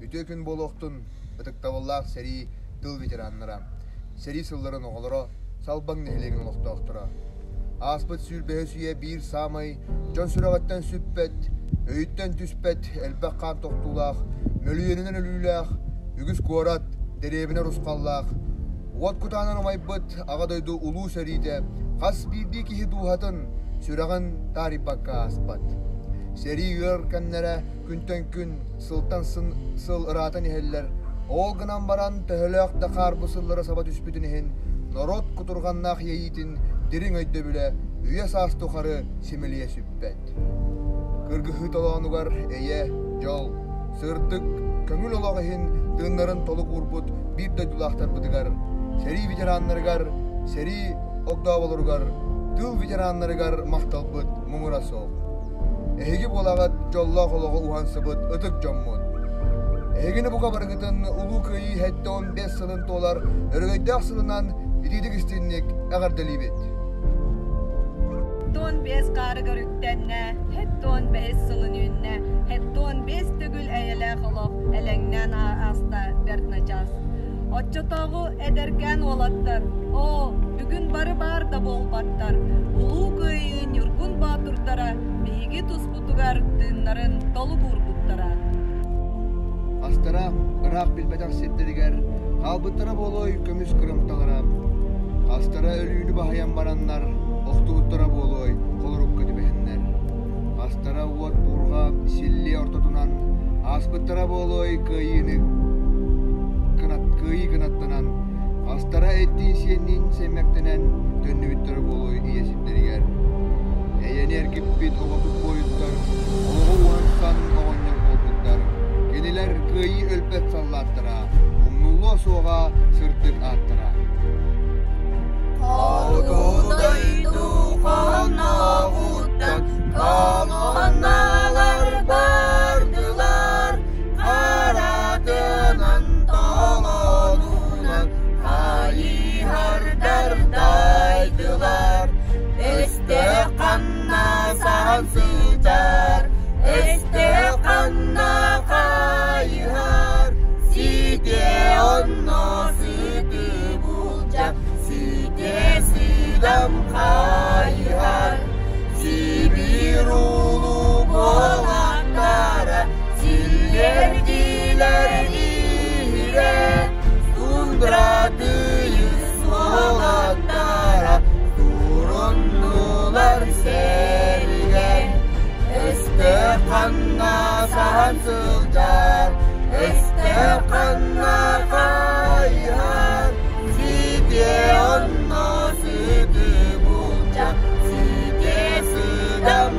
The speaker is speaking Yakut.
Үтүө күн буолуохтун, ытыктабыллаах сэрии тыл ветераннара, сэрии сылларын оҕолоро, Салбаҥ нэһилиэгин олохтоохторо. Ааспыт сүүрбэһис үйэ биир саамай дьон сүрэҕиттэн сүппэт, өйүттэн түспэт элбэх хаан тохтуулаах, мөлүйүөнүнэн өлүүлээх, үгүс куорат, дэриэбинэ урусхаллаах, уот кутаанан умайбыт Аҕа дойду улуу сэриитэ хас биирдии киһи дууһатын, сүрэҕин таарыйбакка ааспат. Сэрии ыар кэмнэрэ күнтэн күн, сылтан сыл ыраатан иһэллэр. Ол гынан баран, төһөлөөх да хаарбы сыллары саба түспүтүн иһин, норуот кутурҕаннаах иэйиитин дириҥ өйдөбүлэ үйэ-саас тухары симэлийэ сүппэт. Кыргыһыы толоонугар эйэ, дьол, сырдык, көҥүл олох иһин тыыннарын толук уурбут биир дойдулаахтарбытыгар, сэрии ветераннарыгар, сэрии огдооболоругар, тыыл ветераннарыгар махталбыт муҥура суох. Эһиги буолаҕыт дьоллоох олоҕу уһансыбыт ытык дьоммут. Эһигини бука барыгытын Улуу Кыайыы 75 сылын туолар өрөгөйдөөх сылынан итиитик истинник эҕэрдэлиибит! Тон бэс хаарыгар үктэннэ, хэттон бэһис сылын үүннэ, хэттон бэс төгүл эйэлээх олох элэҥнээн ааста бэрт начаас. Оччотооҕу эдэркээн уолаттар, оо, бүгүн бары баар да буолбаттар, Улуу Кыайыы Ньургун Боотурдара биһиги туспутугар тыыннарын толук уурбуттара. Астара ыраах билбэтэх сирдэригэр хаалбыттара буолуой көмүс кырымталара. Астара өлүүнү баһыйан бараннар, охтубуттара буолуой холорукка түбэһэннэр. Астара уот буурҕа силлиэ ортотунан ааспыттара буолуой кыайыыны кынат кыайыы кынаттанан астара эттиин-сиэнниин сэмэктэнэн төннүбүттэрэ буолуой ийэ сирдэригэр. Эйэни эргиппит оҕотук буойуттар олоҕу уһансан оҕонньор буолбуттар. Кинилэр кыайыы өлбөт саллааттара, умнуллуо суоҕа сырдык ааттара. Хоту дойду хонноҕуттан Колонналар бардылар, харатынан толонунан хайыһардар дайдылар. Өстөөх ханна саһан сытар, өстөөх ханна хайыһар, ситэ онно сыты булдьа, ситэ сыдам хайыһар. Сибиир улуу буолаттара силлэрдилэр иһирэ, тундра тыйыс уолаттара туруннулар сэригэ. Өстөөх ханна саһан сылдьар, өстөөх ханна хайыһар, ситэ онно сыты булча, ситэ сыдам.